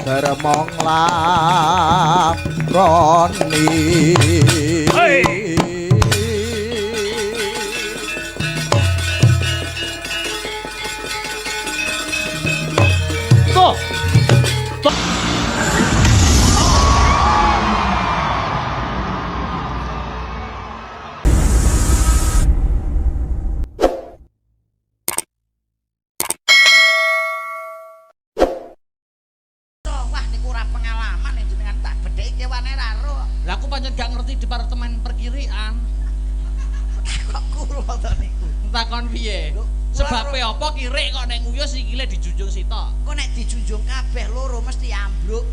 Dermong laroni. Hey! Tuh. Wah niku ora pengalaman jenengan tak bedheki kewane ra ro. Lah aku pancen gak ngerti departemen perkirian. Kok kula to niku. Takon piye? Sebabe apa kirik kok nek nguyuh sikile dijunjung sitok? Kok nek dijunjung kabeh loro mesti ambruk.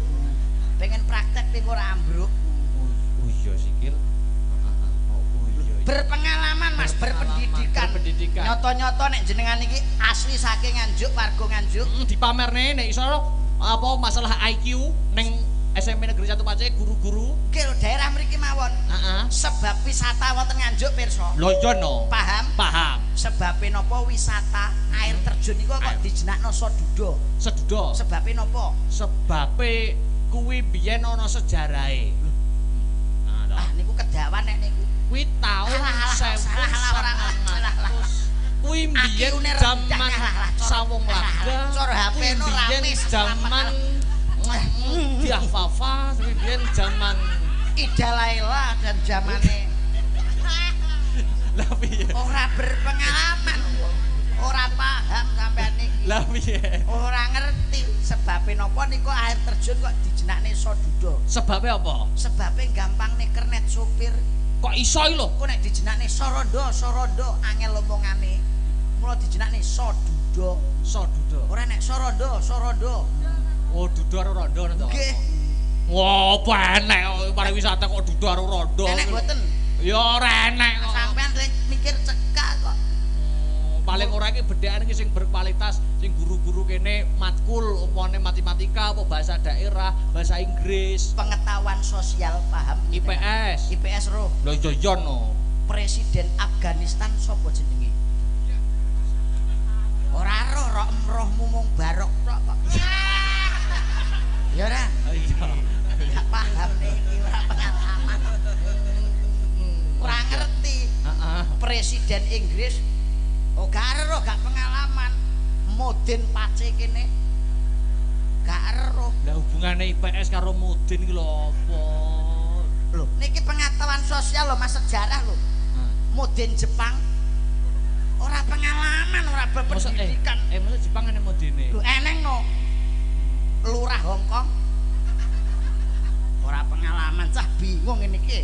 Pengen praktek ning ora ambruk. Oh iya sikil. Oh iya. Berpengalaman Mas, berpendidikan. Berpendidikan. Nyoto-nyoto nek jenengan iki asli saking Nganjuk, warga Nganjuk. Dipamerne nek iso apa masalah IQ ning SMP Negeri 1 Pace guru-guru. Nggih lho daerah mriki mawon. Heeh. Sebab wisata wonten Nganjuk pirsa. Lho iya no. Paham? Paham. Sebabe napa wisata air terjun niku kok dijenakno Sedudo? Sedudo. Sebabe napa? Sebabe kuwi biyen ana sejarahe. Nah, ah niku kedawan nek niku. Kuwi taun 1900. Kuwi biyen jaman Sawung Laga. Cara HP no rame jaman Diah Fafa, kuwi biyen jaman Ida Laila dan zamane. Lah piye? Ora berpengalaman. Ora paham sampean niki. Lah piye? Ora ngerti sebabe napa niku air terjun kok dijenakne Sedudo. Sebabe apa? Sebabe gampang nek kernet sopir. Kok iso iki lho? Kok nek dijenakne Sorondo, Sorondo angel omongane. Mula dijenakne Sedudo. Sedudo. Ora nek Sorondo, Sorondo. Oh, dudo karo rondo ngono to. Nggih. Wah, apa enek pariwisata kok dudo karo rondo. Enek mboten? Ya ora enek kok. Sampean mikir cekak kok. Paling ora iki bedhekan iki sing berkualitas, sing guru-guru kene matkul upane matematika apa bahasa daerah, bahasa Inggris, pengetahuan sosial paham. IPS. IPS roh. Lho iya iya no. Presiden Afghanistan sapa jenenge? Ora roh, roh emrohmu mung barok tok kok. Ya ora? Iya. Gak paham niki, ora pengalaman. Ora ngerti. Heeh. Presiden Inggris oh gak ero, gak pengalaman. Modin Pace kene. Gak ero. Lah hubungane IPS karo Modin iki lho apa? Lho, niki pengetahuan sosial lho Mas, sejarah lho. Modin Jepang ora pengalaman, ora berpendidikan. Mosok Jepang ene modine. Lho eneng no. Lurah Hongkong ora pengalaman, cah bingung ngene iki.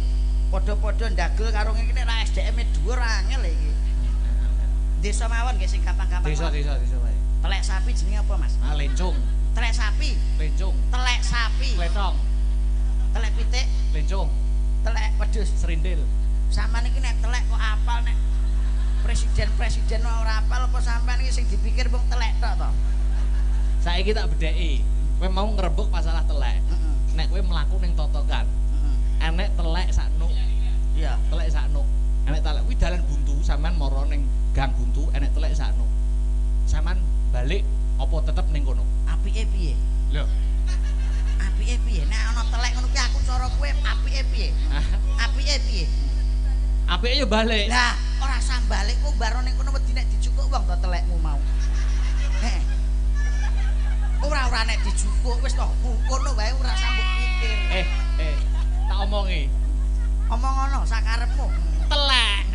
Padha-padha ndagel karo ngene ra SDM-e dhuwur angel iki. Desa mawon nggih sing gampang-gampang. Desa wae. Telek sapi jenenge apa, Mas? Ah, lencung. Telek sapi, lencung. Telek sapi. Kletong. Telek pitik, lencung. Telek wedhus, serindil. Sampeyan iki nek telek kok apal, nek presiden-presiden ora apal apa sampeyan iki sing dipikir mung telek tok to? Saiki tak bedheki. Kowe mau ngrembug masalah telek. Nek kowe mlaku ning totokan. Enek telek saknuk. Iya, telek saknuk. Enek telek kuwi dalan buntu, sampean mara ning gang buntu enek telek saknuk. Sampean balik apa tetep ning kono? Apike piye? Lho. Apike piye? Nek ana telek ngono kuwi aku cara kowe apike piye? Apike piye? Apike ya balik. Lah, ora usah balik kok baro ning kono wedi nek dijukuk wong to telekmu mau. Heeh. Ora nek dijukuk wis toh kono wae ora usah mbok pikir. Tak omongi. Omong ngono sakarepmu. Telek.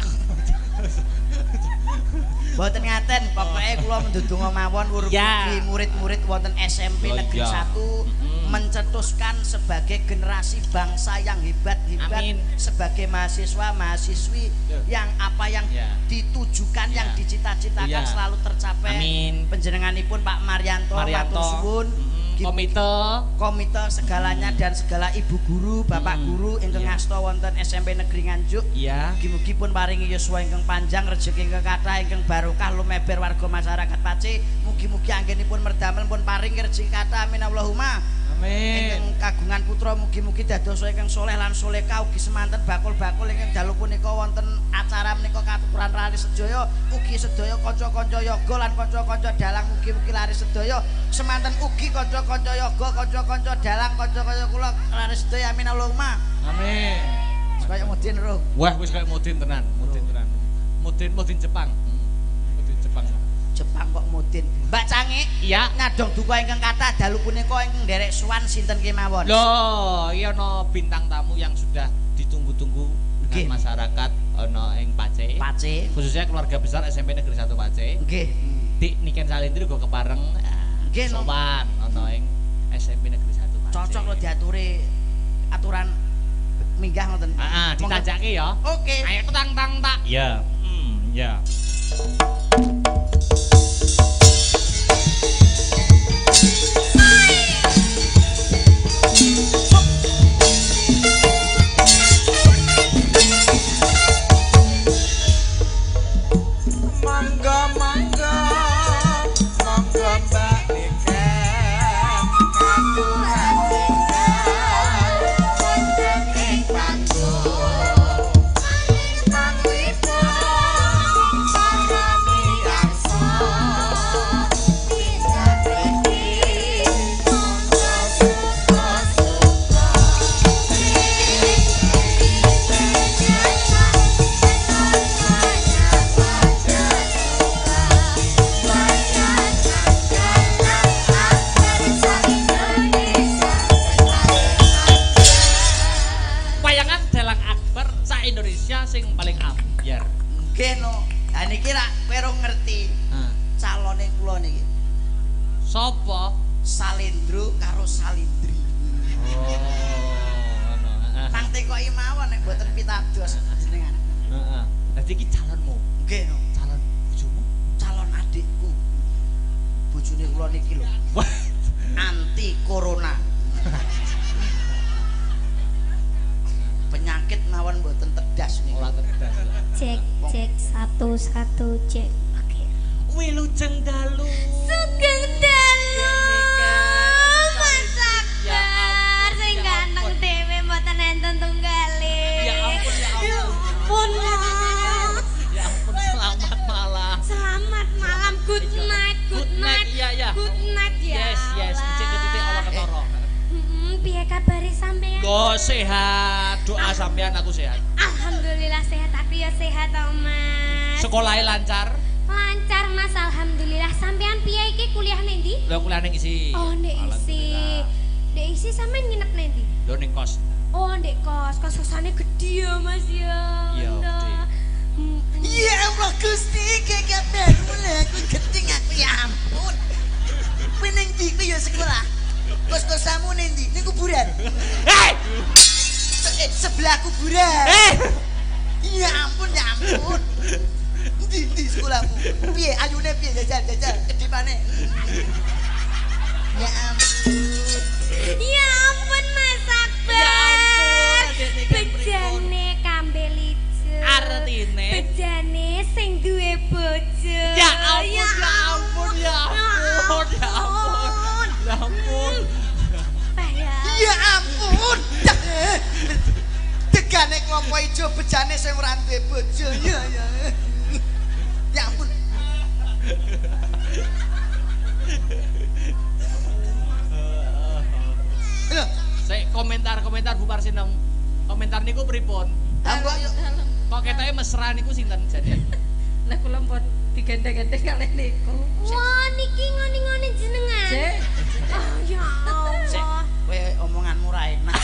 Mboten ngaten, pokoke kula mendudunga mawon mugi murid-murid wonten SMP Negeri 1 mencetuskan sebagai generasi bangsa yang hebat-hebat, sebagai mahasiswa mahasiswi yang apa yang ditujukan, yang dicita-citakan selalu tercapai. Amin. Panjenenganipun Pak Maryanto, matur suwun. Komite segalanya dan segala ibu guru, bapak guru ingkang ngasta wonten SMP Negeri Nganjuk. Mugi-mugi pun paringi yuswa ingkang panjang, rejeki ingkang kathah, ingkang barokah lumeber warga masyarakat Pace. Mugi-mugi anggenipun merdamel pun paring rejeki kathah. Amin Allahumma. Amin. Ingkang kagungan putra mugi-mugi dados ingkang soleh lan solehah ugi semanten bakul-bakul ingkang dalu punika wonten acara menika katuran laris sedaya ugi sedaya kanca-kanca yoga lan kanca-kanca dalang mugi-mugi laris sedaya semanten ugi kanca-kanca yoga kanca-kanca dalang kanca-kanca kula laris sedaya amin Allahumma. Amin. Kaya mudin rung. Wah wis kaya mudin tenan, mudin tenan. Mudin Jepang. Mudin Jepang. Jepang kok mudin. Mbak Cangik, iya, nyadong duka ingkang kathah dalu punika ingkang nderek sowan sinten kemawon? Lho, iki ana bintang tamu yang sudah ditunggu-tunggu dengan masyarakat ana ing Pace. Pace. Khususnya keluarga besar SMP Negeri 1 Pace. Nggih. Dik Niken Salindri uga kepareng nggih sowan ana ing SMP Negeri 1 Pace. Cocok lho diaturi aturan minggah ngoten. Heeh, ditajake ya. Oke. Ayo tang tang tak. Iya. Ya. Mangga mangga Mbak Niken katuran ingkang wonten ing panggung panglipur para miyarsa tindak mriki monggo suka-suka. Wayangan Dalang Akbar sa Indonesia sing paling ambyar. Nggih no. Ha niki rak kowe rung ngerti calone kula niki. Sopo? Salendro karo Salindri. Oh, ngono. Heeh. Nang tekoki mawon nek mboten pitados jenengan. Heeh. Dadi iki calonmu, Nggih no. calon bojomu. Calon adikku. Bojone kula niki lho, Wah, anti corona. Penyakit mawon mboten tedas niku. ora tedas. Cek cek 1 1 cek. Oke. Wilujeng dalu. Sugeng dalu. Mas Akbar sing ganteng dhewe mboten enten tunggale. Ya ampun, ya ampun. Ya ampun. Mas. Ya ampun, selamat malam. Selamat malam, good night, good night. Iya, iya. Good night ya. Yes, yes. Kecil ketitik Allah ketara. Piye kabare sampean? Go sehat, doa sampean aku sehat. Alhamdulillah sehat, aku ya sehat to, Mas. Sekolahnya lancar. Lancar Mas, alhamdulillah. Sampean piye iki kuliah ning ndi? Lho kuliah ning isi. Oh, ndek isi. Ndek isi sampean nginep ning ndi? Lho ning kos. Oh, ndek kos. Kos-kosane gedhe ya, Mas ya. Iya, gedhe. Ya Allah Gusti, geget baru aku geting aku ya ampun. Kowe ning ndi kowe ya sekolah? Kos-kosamu ning ndi? Ning kuburan. Hei! Sebelah kuburan. Eh! Ya ampun, ya ampun. Ndi ndi sekolahmu? Piye ayune piye jajal jajal kedipane? Ya ampun. Ya ampun Mas Akbar. Ya ampun, Adik Niken pripun? Bejane kambel ijo. Artine bejane sing duwe bojo. Ya ampun, ya ampun, ya ampun, ya ampun. Ya ampun. Bah, ya. Ya ampun. Degane klopo ijo bejane sing ora duwe bojo. Ya ya. Ya ampun. Lho, Sik komentar-komentar Bu Parsinem. Komentar niku pripun? tambah yo. Kok ketoke mesra niku sinten jane? Lah kula pun digandeng-gandeng kalih niku. Wah, niki ngoni-ngoni jenengan. Cek. Oh, ya Sik, Allah. kowe omonganmu ra enak.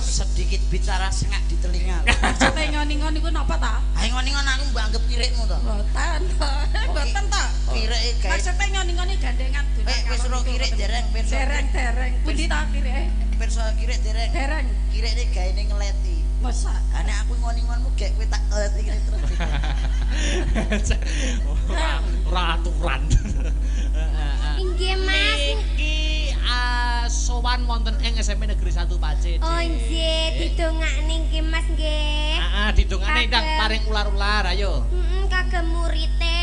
Sedikit bicara sengak di telinga. Maksudnya ngoni-ngoni ku napa ta? Ayo ngoni-ngoni aku mbok anggap kirikmu to. Mboten. Mboten ta. Kirike gawe. Maksudnya ngoni-ngoni gandengan dolan. Eh, wis ora kirik dereng pirsa. Dereng-dereng. Pundi ta kirike? Pirsa kirik dereng. Dereng. Kirikne gaene ngeleti. Masa Ha nek aku ngoni-ngonmu gek kowe tak ngeleti ngene terus. Ora aturan. Inggih, Mas. Niki sowan wonten ing SMP Negeri 1 Pace. Oh, nggih, didongakne nggih, Mas nggih. Heeh, didongakne ndang paring ular-ular ayo. Heeh, kagem murite.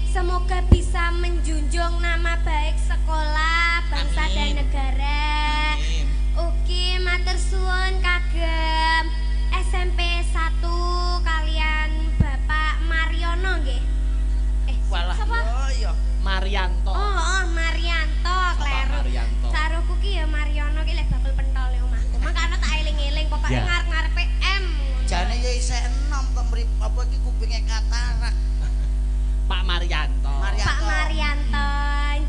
Semoga bisa menjunjung nama baik sekolah, bangsa Amin. dan isih enom kok mrip apa iki kupinge katarak. Pak Marianto. Pak Marianto,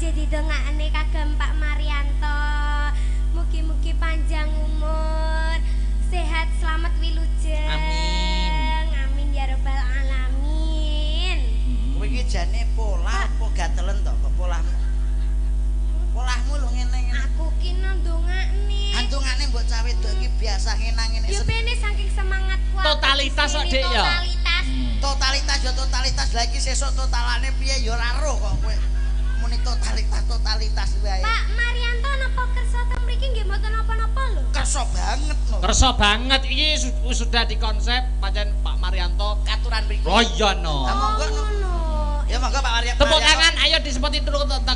nggih didongakne kagem Pak Marianto. Mugi-mugi panjang umur, sehat, selamat wilujeng. Amin. Amin ya rabbal alamin. Kowe iki jane polah apa gatelen to kok polahmu? Polahmu lho ngene-ngene. Aku ki ndongakne. Andongane mbok cah wedok iki biasa ngenang ngene. Ya bene saking semangatku. Totalitas kok, Dik ya. Totalitas. Totalitas ya totalitas. Lah iki sesuk totalane piye ya ora roh kok kowe. Muni totalitas totalitas wae. Pak Marianto napa kersa teng mriki nggih mboten napa-napa lho. Kersa banget lho. Kersa banget iki sudah dikonsep pancen Pak Marianto katuran mriki. Oh iya no. Lah monggo no. Ya monggo Pak Marianto. Tepuk tangan ayo disepoti terus tentang.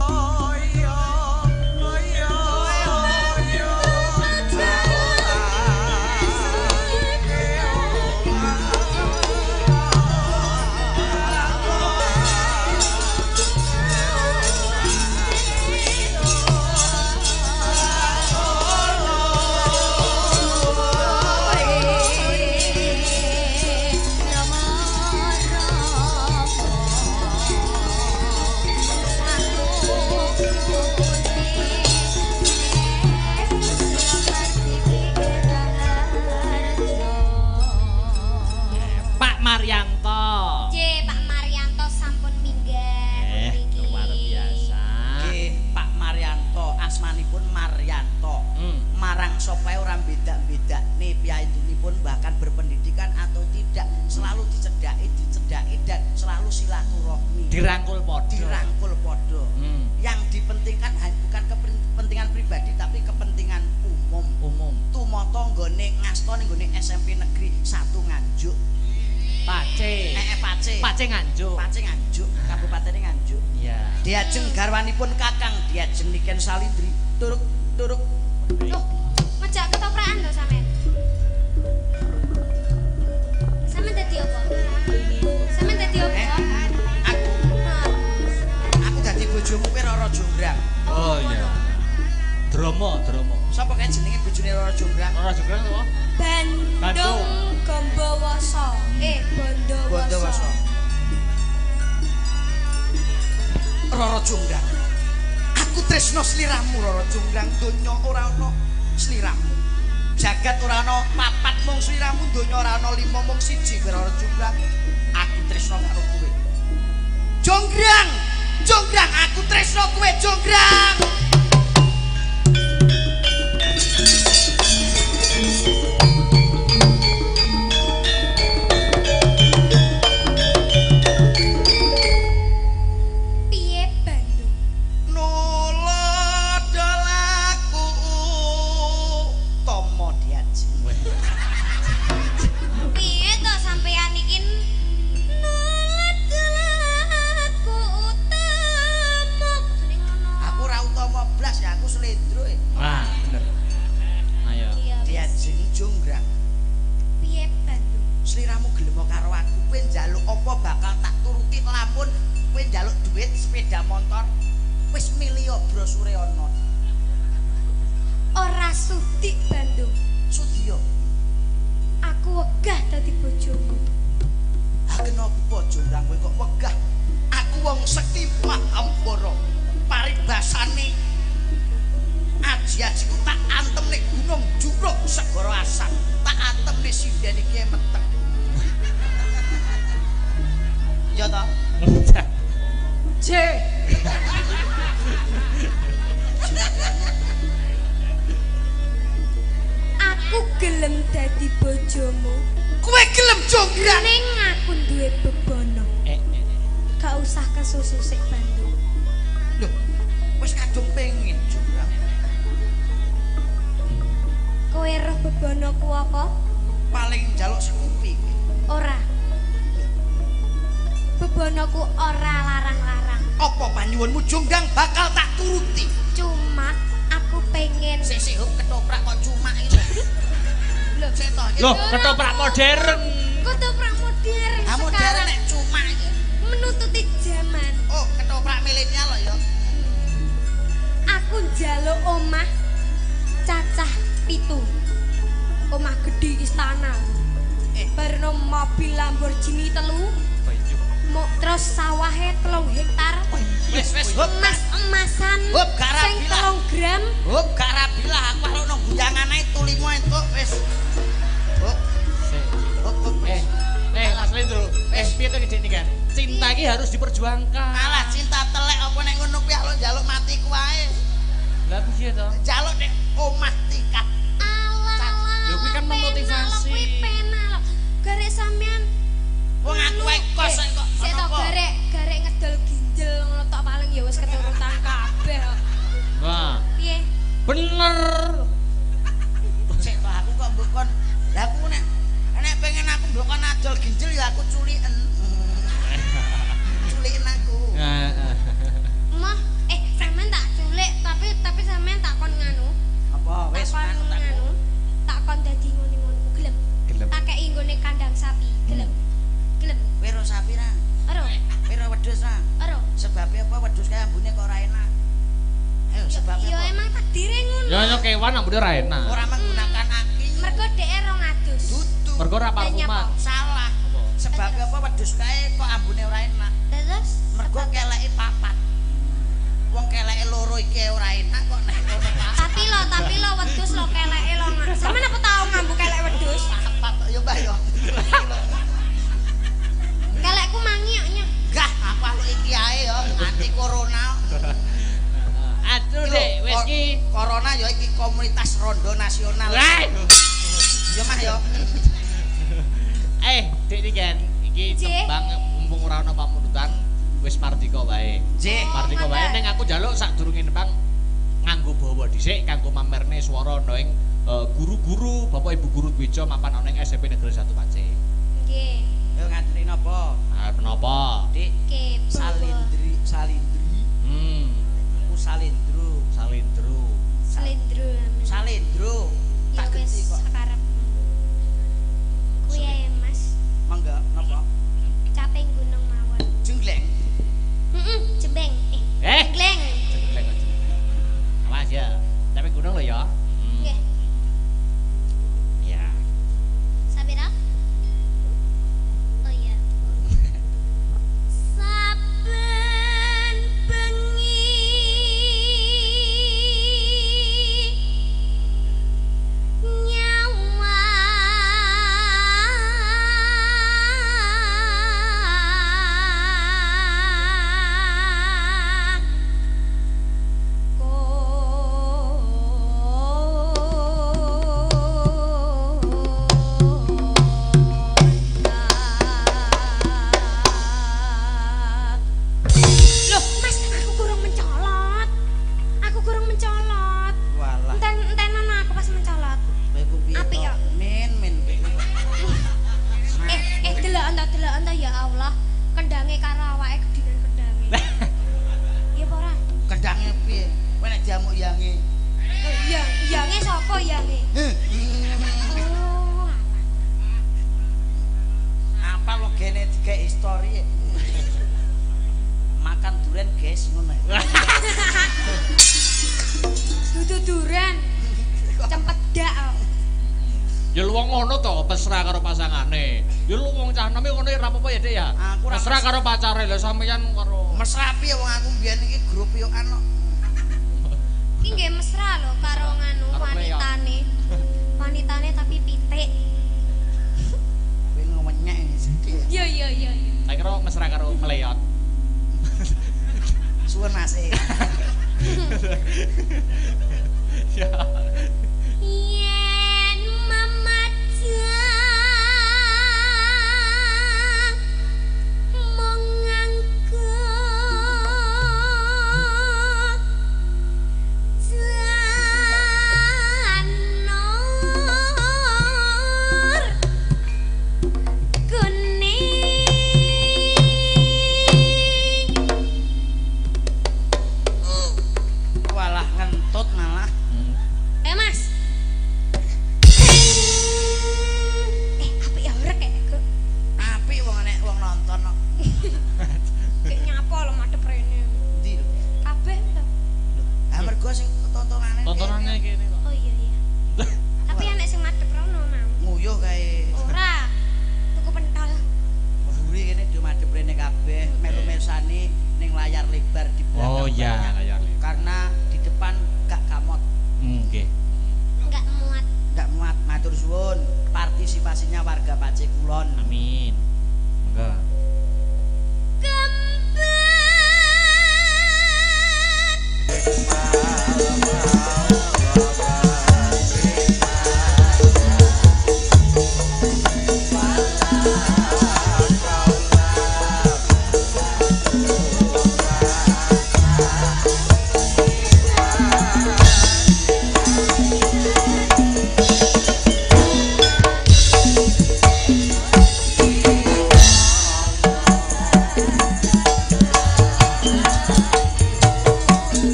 Oh iya, oh iya, oh iya. Pak Marianto. Nggih, Pak Marianto sampun minggah mriki. Luar biasa. Nggih, Pak Marianto, asmanipun Marianto. Marang sapa ora beda-bedakne piyayinipun bahkan berpendidikan atau tidak, selalu dicedhaki, dicedhaki dan selalu silaturahmi. Dirangkul padha. Dirangkul padha. Yang dipentingkan bukan kepentingan pribadi tapi kepentingan umum. Umum. Tumata nggone ngasta ning nggone SMP Negeri 1 Nganjuk. Pace. Pace. Pace Nganjuk. Pace Nganjuk, kabupatene Nganjuk. Iya. Diajeng garwanipun Kakang Diajeng Niken Salindri. Turuk turuk. Loh, ngejak ketoprakan lho sampean. Sampean dadi apa? Sampean dadi apa? Aku dadi bojomu kuwi Roro Jonggrang. Oh iya. Dromo, dromo. Sapa kae jenenge bojone Roro Jonggrang? Roro Jonggrang sapa? Bandung Gombowoso. Bondowoso. Bondowoso. Roro Jonggrang. Aku tresno sliramu Roro Jonggrang, donya ora ana sliramu. Jagat ora ana papat mung sliramu, donya ora ana lima mung siji kowe Roro Jonggrang. Aku tresno karo kowe. Jonggrang, Jonggrang, aku tresno kowe Jonggrang. Piye Bandung? Nulodolaku tomo diajeng. Piye to sampean iki nulodolaku utama kudune ngono. Aku ora utama blas ya, aku slendro. Wah, bener. Ayo. Iya, wis. Diajeng Jonggrang. Piye Bandung? Sliramu gelem karo aku, kowe njaluk apa bakal tak turuti lamun kowe njaluk duit sepeda motor wis milih brosure ana. Ora sudi Bandung. Sudi yo. Aku wegah dadi bojomu. Ha kenapa Jonggrang kowe kok wegah? Aku wong sekti Mahambara. Paribasane aji-ajiku tak antem ning gunung Jurug segara asap, tak antem ning sinden iki meteng. Ya ta? C. Aku gelem dadi bojomu. Kowe gelem Jonggrang? Ning aku duwe bebana. Gak usah kesusu sik Bandung. Lho, wis kadung pengin Jonggrang. Kowe roh bebanaku apa? Paling njaluk sekupi kowe. Ora. Bebanaku ora larang-larang. Apa panyuwunmu Jonggrang bakal tak turuti. Cuma aku pengen Sik-sik hop ketoprak kok cuma iki lho. Lho, Sik to iki. Loh, ketoprak modern. Ketoprak modern Ha modern sekarang nek cuma iki. menututi zaman. Oh, ketoprak milenial lho ya. Aku njaluk omah cacah 7. Omah gedhi istana. Barno mobil Lamborghini 3. Terus sawahe 3 hektar. Wis wis emas-emasan sing 3 gram. Hop gak rabilah aku arep nang guyangan ae tulimo entuk wis. Hop. Hop hop. Mas Lendro, piye to iki Dik kan? Cinta iki harus diperjuangkan. Alah cinta telek apa nek ngono kuwi lho njaluk mati ku ae. Lah piye to? Njaluk nek omah tingkat. Alah. Lho kuwi kan memotivasi. Kuwi penak lho. Garek sampean wong aku ae kos kok. Sik to garek ngedol ginjel ngono tok paling ya wis keturutan kabeh kok. Wah. Piye? Bener. Sik to aku kok mbok kon. Lah aku nek pengen aku mbok kon adol ginjel ya aku culiken. Culiken aku. Heeh. Mah, sampean tak culik tapi sampean tak kon nganu. Apa wis manut aku. Tak kon dadi ngene-ngono gelem. Tak kei nggone kandang sapi, gelem. Gelem. Kowe ro sapi ra? Ero. Kowe ro wedhus ra? Ero. Sebabe apa wedhus kae ambune kok ora enak? Ayo sebabe apa? Ya emang takdire ngono. Ya kewan ambune ora enak. Ora menggunakan aki. Mergo dhek rong adus. Dudu. Mergo ora parfuman. Salah. Sebabe apa wedhus kae kok ambune ora enak? Terus mergo keleke papat. Wong keleke loro iki ora enak kok nek ngono papat. Tapi lo wedhus lo keleke lo. Sampeyan apa tau ngambu kelek wedhus? Papat kok ya Mbah ya. Kelekku mangi kok nyah. Gah, aku aluk iki ae ya anti corona. Aduh Dek, wis iki corona ya iki komunitas rondo nasional. Ya Mah ya. Dek iki kan iki tembang mumpung ora ana pamundutan wis mardika wae. Nggih, mardika wae ning aku njaluk sadurunge nembang nganggo bawa dhisik kanggo mamerne swara ana ing guru-guru, bapak ibu guru Dwija mapan ana ing SMP Negeri 1 Pace. Nggih. Yo ngaturi napa? Arep napa? Dik, Salindri, Salindri. Aku Salindro, Salindro. Salindro. Salindro. Tak genti kok. Sekarang. Kuwi ae, Mas. Mangga napa? Caping gunung mawon. Jenggleng. Heeh, jembeng. Jenggleng. Jenggleng aja. Awas ya. Caping gunung lho ya. Nggih. Ya. Sabira? Oh iya. Saben bengi nyawang Loh, Mas, aku kurang mencolot. Aku kurang mencolot. Walah. Enten ana aku pas mencolot. Kowe ku piye? Apik to? kok. Min min. Delok ento ya Allah. Kendange karo awake gedinan kendange. Iya apa ora? Kendange piye? Kowe nek diamuk yange. Iya, yange sapa yange? Oh, alah. Apa wegene digawe history? Makan duren guys ngono. Dudu duren. Cempedak kok. Ya lu wong ngono to, mesra karo pasangane. Ya lu wong cah nom ngono ya ora apa-apa ya, Dik ya. Aku ora Mesra karo pacare lho sampeyan karo Mesra piye wong aku mbiyen iki grup yokan kok. Iki nggih mesra lho karo nganu wanitane. Wanitane tapi pitik. Kowe ngewenyek sithik. Iya iya iya. Tak kira mesra karo mleyot. Suwun Mas. Ya. Yen memajang mung nganggo janur kuning. Walah ngentut malah. Mas. Apik ya ora kek kok. Apik wong nek wong nonton kok. Kek nyapa lho madhep rene. Endi lho? Kabeh lho. Lho, ha mergo sing tontonane. Tontonane kene kok. Oh iya iya. Tapi enek sing madhep rono. lebar di belakang. Oh iya, layar lebar. Karena di depan gak kamot. Nggih. Enggak muat. Enggak muat, matur suwun partisipasinya warga Pace Kulon. Amin. Monggo.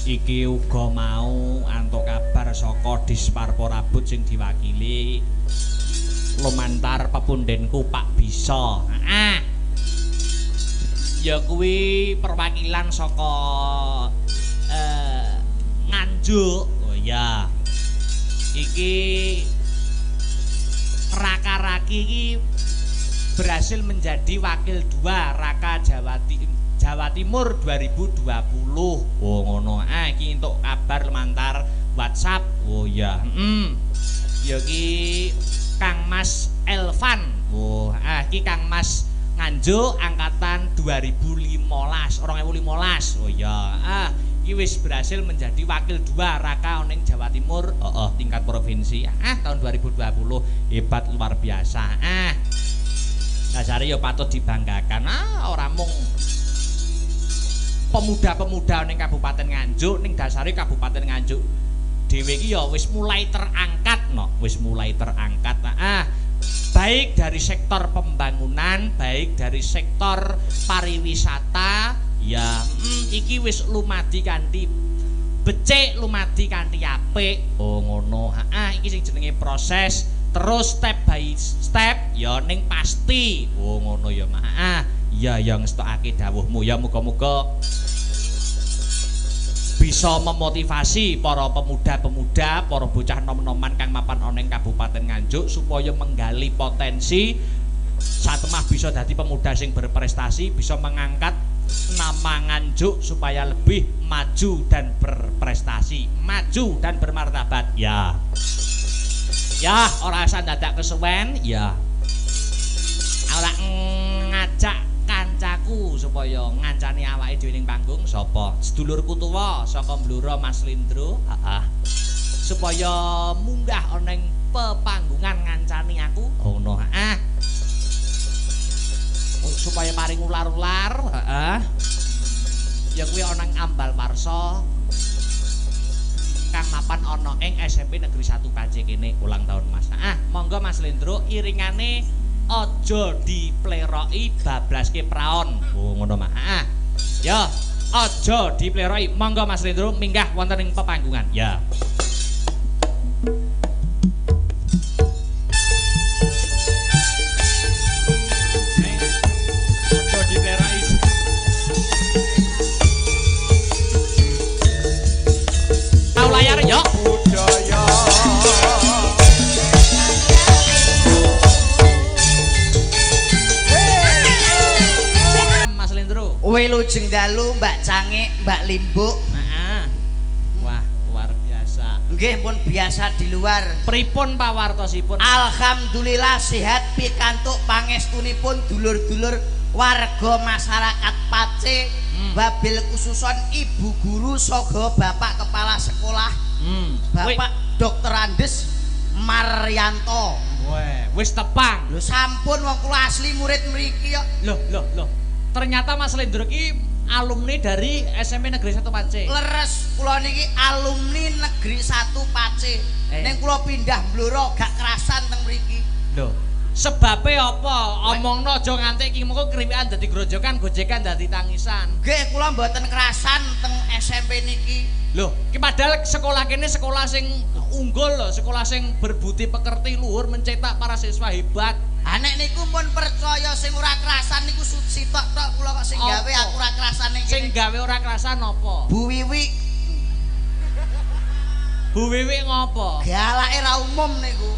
Iki uga mau antuk kabar saka Disparporabut sing diwakili lumantar pepundenku Pak Bisa. Heeh. Ya kuwi perwakilan saka Nganjuk. Oh iya. Iki Raka-raki iki berhasil menjadi wakil 2 Raka Jawa Timur 2020. Oh ngono. Ah iki entuk kabar lumantar WhatsApp. Oh iya. Heeh. Ya iki Kang Mas Elvan. Oh, ah iki Kang Mas Nganjuk angkatan 2015, 2015. Oh iya. Ah iki wis berhasil menjadi wakil 2 Raka oning Jawa Timur. Heeh, tingkat provinsi. Ah tahun 2020 hebat luar biasa. Ah. Dasare ya patut dibanggakan. Ah ora mung pemuda-pemuda ning Kabupaten Nganjuk, ning dasare Kabupaten Nganjuk dhewe iki ya wis mulai terangkat no, wis mulai terangkat. Ah, baik dari sektor pembangunan, baik dari sektor pariwisata, ya iki wis lumadi kanthi becik, lumadi kanthi apik. Oh ngono. Ah, iki sing jenenge proses terus step by step ya ning pasti. Oh ngono ya, Mak. Ah, iya ya ngestokake dawuhmu ya, muga-muga bisa memotivasi para pemuda-pemuda, para bocah nom-noman kang mapan ana ing Kabupaten Nganjuk supaya menggali potensi satemah bisa dadi pemuda sing berprestasi, bisa mengangkat nama Nganjuk supaya lebih maju dan berprestasi, maju dan bermartabat. Ya. Ya, ora usah dadak kesuwen, ya. Ora ngajak kancaku supaya ngancani awake dhewe ning panggung sapa? Sedulurku tuwa saka Blora Mas Lindro, heeh. Supaya munggah ana ing pepanggungan ngancani aku, ngono, heeh. Supaya paring ular-ular, heeh. Ya kuwi ana ing Ambal Warsa kang mapan ana ing SMP Negeri 1 Pace kene ulang tahun Mas. Ah, monggo Mas Lindro iringane aja dipleroki bablaske praon. Oh ngono mah. Ah. Ya, aja dipleroki. Monggo Mas Lindro minggah wonten ing pepanggungan. Ya. Wilujeng dalu Mbak Cangik, Mbak Limbuk. Heeh. Wah, luar biasa. Nggih pun biasa di luar. Pripun pawartosipun? Alhamdulillah sehat pikantuk pangestunipun dulur-dulur warga masyarakat Pace, wabil khususon ibu guru saha bapak kepala sekolah, Bapak Dr. Andes Maryanto. Weh, wis tepang. Lho sampun wong kula asli murid mriki kok. Loh, loh, loh. Ternyata Mas Lendro ki alumni dari SMP Negeri 1 Pace. Leres kula niki alumni Negeri 1 Pace. Ning kula pindah Blora gak kerasan teng mriki. Lho, sebabe apa? Omongno aja nganti iki mengko kriwikan dadi grojokan, gojekan dadi tangisan. Nggih, kula mboten kerasan teng SMP niki. Loh, ki padahal sekolah kene sekolah sing unggul lho, sekolah sing berbudi pekerti luhur mencetak para siswa hebat. Ha nek niku pun percaya sing ora kerasan niku sitok tok kula kok sing gawe aku ora kerasan ning kene. Sing gawe ora kerasan apa? Bu Wiwi. Bu Wiwi ngopo? Galake ra umum niku.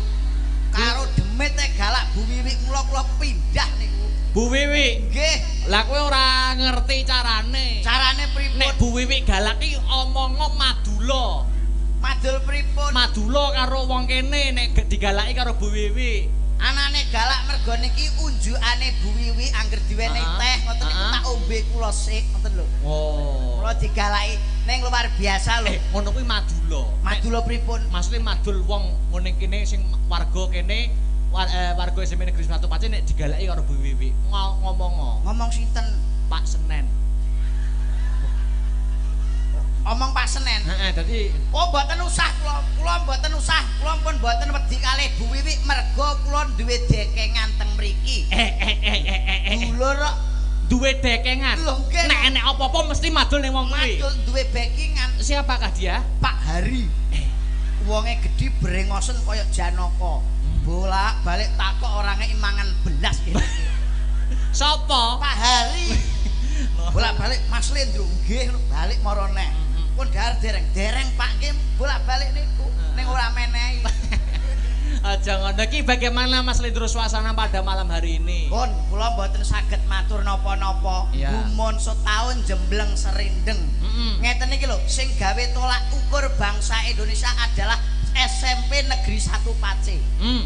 Karo demit e galak Bu Wiwi mula kula pindah niku. Bu Wiwi? Nggih. Lah kowe ora ngerti carane. Carane pripun? Nek Bu Wiwi galak ki omongo madula. Madul pripun? Madula karo wong kene nek digalaki karo Bu Wiwi. Anane galak mergo niki unjukane Bu Wiwi angger diwenehi teh ngoten niku tak ombe kula sik ngoten lho. Oh. Kula digalaki ning luar biasa lho. Ngono kuwi madula. Madula pripun? Maksudnya madul wong ngene kene sing warga kene warga SMP Negeri 1 Pace nek digalaki karo Bu Wiwi ngomongo. Ngomong sinten? Pak Senen. Omong Pak Senen. Heeh, dadi oh mboten usah kula, kula mboten usah, kula pun mboten wedi kalih Bu Wiwi mergo kula duwe dekengan teng mriki. Dulur kok duwe dekengan. Nek enek apa-apa mesti madul ning wong kuwi. Madul duwe backingan. Siapakah dia? Pak Hari. Wonge gedhi brengosen kaya Janaka. Bolak-balik takok orange mangan belas kene. Sapa? Pak Hari. Bolak-balik Mas Lendro nggih balik mara neh. Pun dhahar dereng, dereng Pak nggih bolak-balik niku ning ora menehi. Aja ngono iki bagaimana Mas Lendro suasana pada malam hari ini? Pun kula mboten saged matur napa-napa. Gumun setahun jembleng serindeng. Ngeten iki lho, sing gawe tolak ukur bangsa Indonesia adalah SMP Negeri 1 Pace.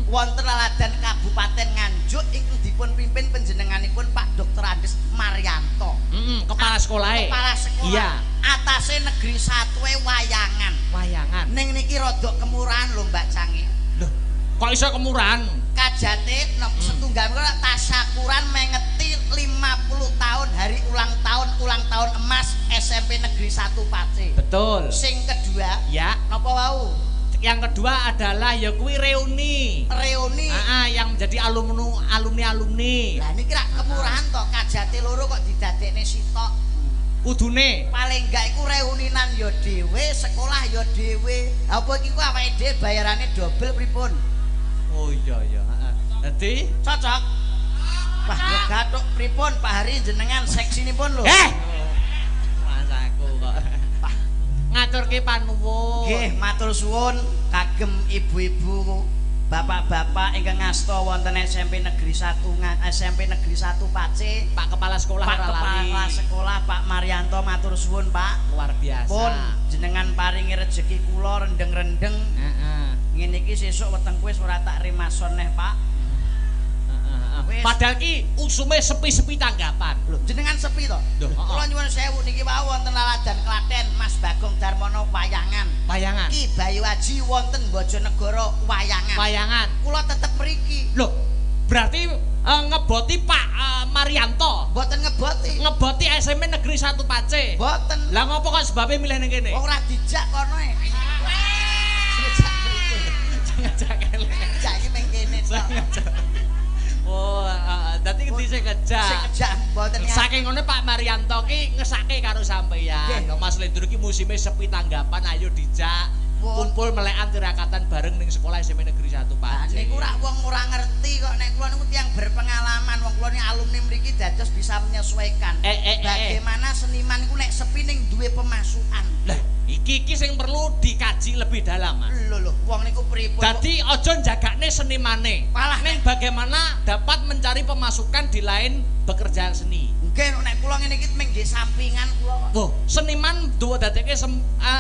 Wonten laladan Kabupaten Nganjuk ingkang dipun pimpin panjenenganipun Pak Dr. Andes Maryanto. Kepala sekolahe. Kepala sekolah. Iya. Atase Negeri 1 wayangan. Wayangan. Ning niki rada kemurahan lho Mbak Cangi. Lho, kok iso kemurahan? Kajate setunggal menika tasyakuran mengeti 50 tahun hari ulang tahun emas SMP Negeri 1 Pace. Betul. Sing kedua, ya, napa wau? Yang kedua adalah ya kuwi reuni. Reuni. Yang menjadi alumni. Lah niki rak kemurahan to, kajate loro kok didadekne sitok. Kudune paling enggak iku reuninan ya dhewe, sekolah ya dhewe. Apa iki ku awake dhewe bayarane dobel pripun? Oh iya iya, heeh. Dadi cocok. Wah, ya gathuk pripun Pak Hari jenengan seksinipun lho. Mas aku kok. Ngaturke panuwun. Nggih, matur suwun kagem ibu-ibu, bapak-bapak ingkang ngasta wonten SMP Negeri 1 SMP Negeri 1 Pace, Pak Kepala Sekolah Pak Kepala Sekolah Pak Maryanto matur suwun Pak. Luar biasa. Pun jenengan paringi rejeki kula rendeng-rendeng. Heeh. Ngene iki sesuk wetengku wis ora tak rimason neh Pak. Padahal ki usume sepi-sepi tanggapan. Lho, jenengan sepi to? Kula nyuwun sewu niki wau wonten laladan Klaten Mas Bagong Darmono wayangan. Wayangan. Ki Bayu Aji wonten Bojonegoro wayangan. Wayangan. Kula tetep mriki. Lho, berarti ngeboti Pak Maryanto. Mboten ngeboti. Ngeboti SMP Negeri 1 Pace. Mboten. Lah ngopo kok sebabe milih ning kene? Wong ora dijak kono e. Ngejak kene. Ngejak iki meng kene tok. Oh, dadi ngendi sing ngejak? Sing ngejak mboten. Saking ngono Pak Maryanto ki ngesake karo sampeyan. Mas Lendro ki musime sepi tanggapan, ayo dijak kumpul melekan tirakatan bareng ning sekolah SMP Negeri 1 Pace. Niku rak wong ora ngerti kok, nek kula niku tiyang berpengalaman, wong kula niki alumni mriki dados bisa menyesuaikan. Bagaimana seniman niku nek sepi ning duwe pemasukan. Lah, iki sing perlu dikaji lebih dalam, Mas. Lho lho, wong niku pripun? Dadi aja njagakne senimane. Malah ning bagaimana dapat mencari pemasukan di lain bekerjaan seni. Nggih, nek kula kula ngene iki mung nggih sampingan kula kok. Loh, seniman duwe dadekke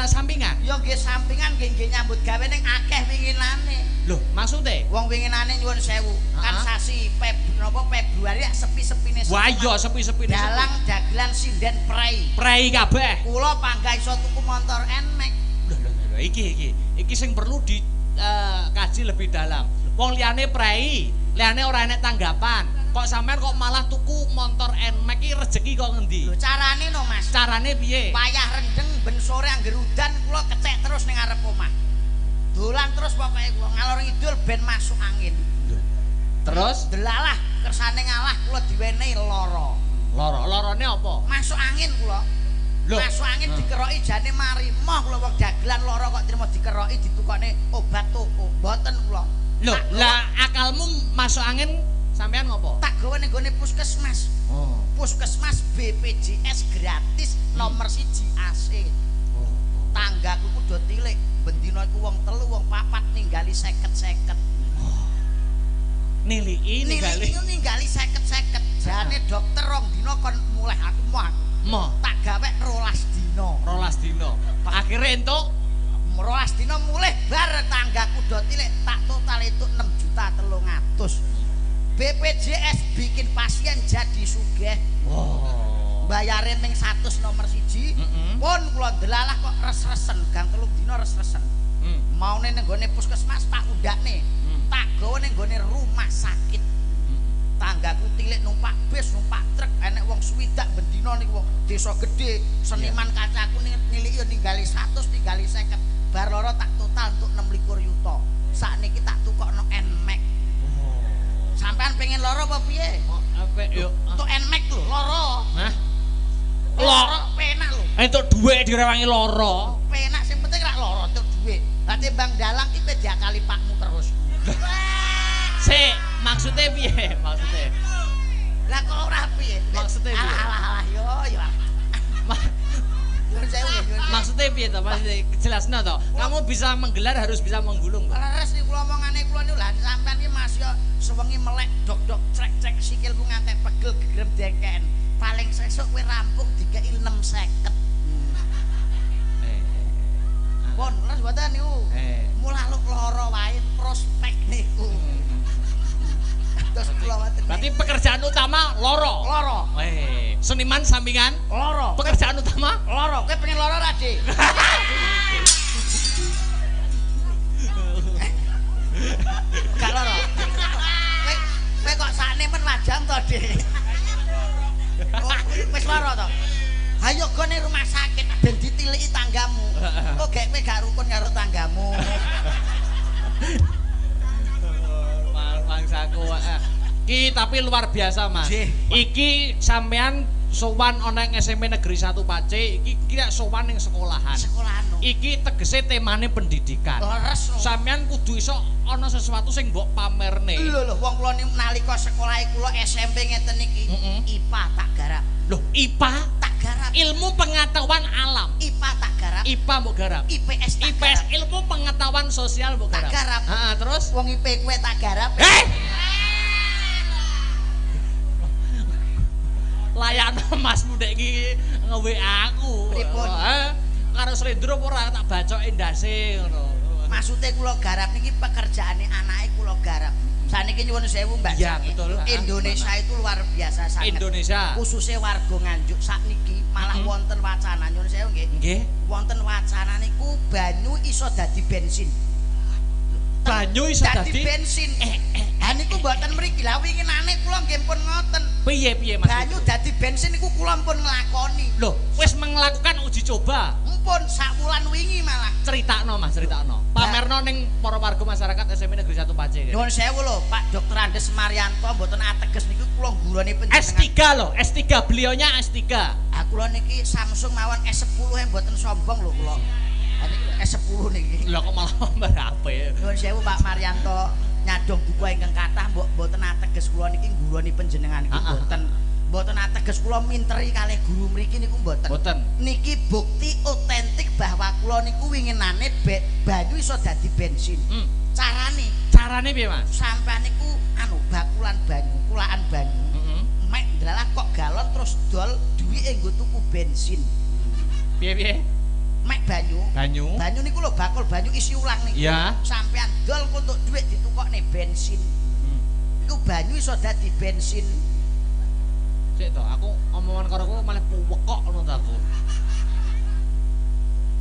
sampingan. Ya nggih sampingan nggih nggih nyambut gawe ning akeh winginane. Loh, maksude? Wong winginane nyuwun sewu, kan sasi Februari sepi-sepine. Wah iya sepi-sepine. Dalang dagelan sinden prei. Prei kabeh. Kula panggah iso tuku motor Nmax. Lho lho lho iki iki sing perlu dikaji lebih dalam. Wong liyane prei, liyane ora enek tanggapan. Kok sampean kok malah tuku motor Nmax iki rejeki kok ngendi? Lho carane no Mas. Carane piye? Wayah rendeng ben sore angger udan kula kecek terus ning ngarep omah. Dolan terus pokoke kula ngalor ngidul ben masuk angin. Lho. Terus delalah kersane ngalah kula diwenehi lara. Lara, larane apa? Masuk angin kula. Lho. Masuk angin dikeroki jane mari. Moh kula wong dagelan lara kok trimo dikeroki ditukokne obat toko. Mboten kula. Lho, lah akalmu masuk angin sampean ngopo? Tak gawe ning gone puskesmas. Oh. Puskesmas BPJS gratis nomor 1 AC. Oh. Tanggaku ku do tilik, bendina iku wong telu wong papat ninggali 50-50. Oh. Niliki ninggali 50-50. Jane dokter rong dina kon mulih aku moh aku. Moh. Tak gawe 12 dina. 12 dina. Akhire entuk 12 dina mulih bar tanggaku do tilik tak total entuk 6.300.000. BPJS bikin pasien jadi sugih. Oh. Bayare ming 100 nomor 1. Pun kula delalah kok res-resen, gang 3 dina res-resen. Maune ning gone puskesmas tak undakne. Tak gawe ning gone rumah sakit. Tanggaku tilik numpak bis, numpak truk, enek wong swidak bendina niku wong desa gedhe, seniman kancaku niliki yo ninggali 100, ninggali 50. Bar loro tak total entuk 26 yuta. Sakniki tak tukokno Nmax. Sampean pengen loro apa piye? Apik yo. Entuk Nmax lho, loro. Hah? Loro penak lho. Entuk dhuwit direwangi loro. Penak sing penting rak loro entuk dhuwit. Lah timbang dalang iki kowe diakali pakmu terus. Sik, maksudnya piye? Maksudnya. Lah kok ora piye? Maksudnya piye? Alah alah yo yo. Maksudnya piye to? Maksudnya jelasno to. Kamu bisa menggelar harus bisa menggulung. Leres niku kula omongane kula niku lha sampean iki Mas yo sewengi melek dok-dok crek-crek sikilku ngantek pegel gegrem dengken. Paling sesuk kowe rampung dikeki 650. Pun leres mboten niku. Mulah luk lara wae prospek niku. Terus kula wonten. Berarti pekerjaan utama loro. Loro. Seniman sampingan loro. Pekerjaan utama loro. Kowe pengen loro ra, Dik? Gak loro. Kowe kok sakne men wajang to, Dik? Oh, wis loro to. Ayo gone rumah sakit ben ditiliki tanggamu. Kok gek kowe gak rukun karo tanggamu. Mangsaku ki tapi luar biasa Mas. Iki sampean sowan ana ing SMP Negeri 1 Pace, iki kira sowan ning sekolahan. Sekolahan. Iki tegese temane pendidikan. Leres. Sampean kudu iso ana sesuatu sing mbok pamerne. Lho lho wong kula niku nalika sekolahe kula SMP ngeten iki, IPA tak garap. Lho, IPA tak garap. Ilmu pengetahuan alam. IPA tak garap. IPA mbok garap. IPS tak IPS garap. Ilmu pengetahuan sosial mbok garap. Tak garap. Heeh, terus wong IP kowe tak garap. Eh! Layakno Masmu dek iki nge-WA aku. Pripun? Karo slendro apa ora tak bacoke ndase ngono. Maksude kula garap niki pekerjaane anake kula garap. Saniki nyuwun sewu Mbak. Ya, betul. Indonesia itu luar biasa sangat. Indonesia. Khususnya warga Nganjuk sakniki malah wonten wacana nyuwun sewu nggih. Nggih. Wonten wacana niku banyu iso dadi bensin. Banyu iso dadi bensin. Ha niku mboten mriki. Lah winginane kula nggih pun ngoten. Piye piye Mas? Banyu dadi bensin niku kula pun nglakoni. Loh, wis melakukan uji coba. Mpun sak wulan wingi malah. Critakno Mas, critakno. Pamerno ning para warga masyarakat SMP Negeri 1 Pace. Nuwun sewu lho, Pak Dr. Andes Marianto mboten ateges niku kula nggurane panjenengan. S3 lho, S3 beliaunya S3. Ah kula niki Samsung mawon S10 e mboten sombong lho kula. Ha niki S10 niki. Lho kok malah berapa? Nuwun sewu Pak Marianto, nyadong buku ingkang kathah mbok mboten ateges kula niki nggurane panjenengan niki mboten. Mboten ateges kula minteri kalih guru mriki niku mboten. Mboten. Niki bukti otentik bahwa kula niku winginane banyu iso dadi bensin. Carane, Carane piye Mas? Sampean niku anu bakulan banyu, kulaan banyu. Mek delalah kok galon terus dol duwike nggo tuku bensin. Piye-piye? Mek banyu. Banyu. Banyu niku lho bakul banyu isi ulang niku. Iya. Sampean dol untuk duit ditukokne bensin. Iku banyu iso dadi bensin. Sik to, aku omongan karo kowe malah puwekok ngono ta aku.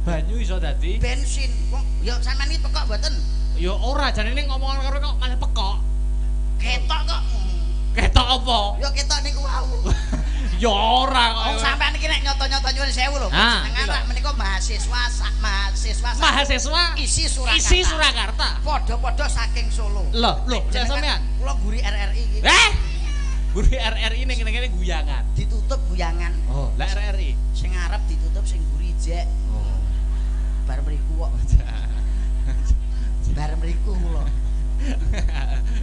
Banyu iso dadi bensin. Wong ya sampean iki pekok mboten? Ya ora, jane ning omongan karo kok malah pekok. Ketok kok. Ketok apa? Ya ketok niku wau. Ya ora kok. Wong sampean iki nek nyoto-nyoto nyuwun sewu lho, jenengan rak menika mahasiswa sak mahasiswa mahasiswa isi Surakarta. Isi Surakarta. Padha-padha saking Solo. Lho, lho, sampean kula guri RRI iki. Eh? Guri RRI ning kene-kene guyangan. Ditutup guyangan. Oh, lah RRI sing arep ditutup sing guri jek. Oh. Bar mriku kok. Bar mriku kula.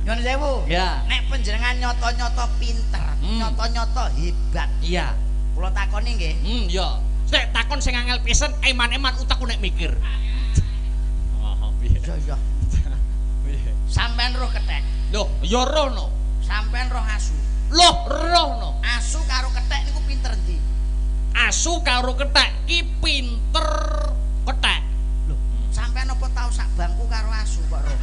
Nyuwun sewu. Ya. Nek panjenengan nyoto-nyoto pinter, nyoto-nyoto hebat. Iya. Kula takoni nggih. Iya. Sik takon sing angel pisan, eman-eman utekku nek mikir. Oh, piye? Iya, iya. Piye? Sampean roh kethek. Loh, ya roh no. Sampean roh asu. Loh, roh no. Asu karo kethek niku pinter endi? Asu karo kethek ki pinter kethek. Lho, sampean apa tau sak bangku karo asu kok roh?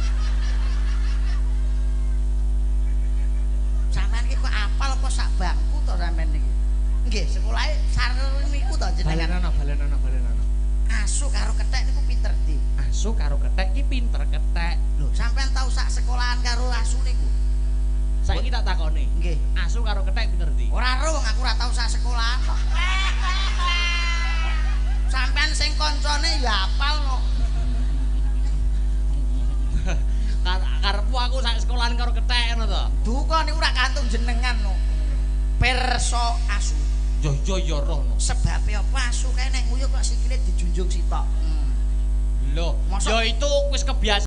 Sampean iki kok apal apa sak bangku to sampean niki? Nggih, sekolahe sareng niku to jenengan. Balenono, balenono, balenono. Asu karo kethek niku pinter ndi? Asu karo kethek ki pinter kethek. Lho, sampean tau sak sekolahan karo asu niku? Saiki tak takoni. Nggih. Asu karo kethek pinter ndi? Ora roh, aku ora tau sak sekolahan kok. Sampean sing koncone ya apal no. Karepmu aku sak sekolahan karo kethek ngono to. Duka niku ora kantung jenengan no. Perso asu. Yo yo yo roh no. Sebabe apa asu kae nek nguyuh kok sikile dijunjung sitok. Lho, ya itu wis kebiasaan.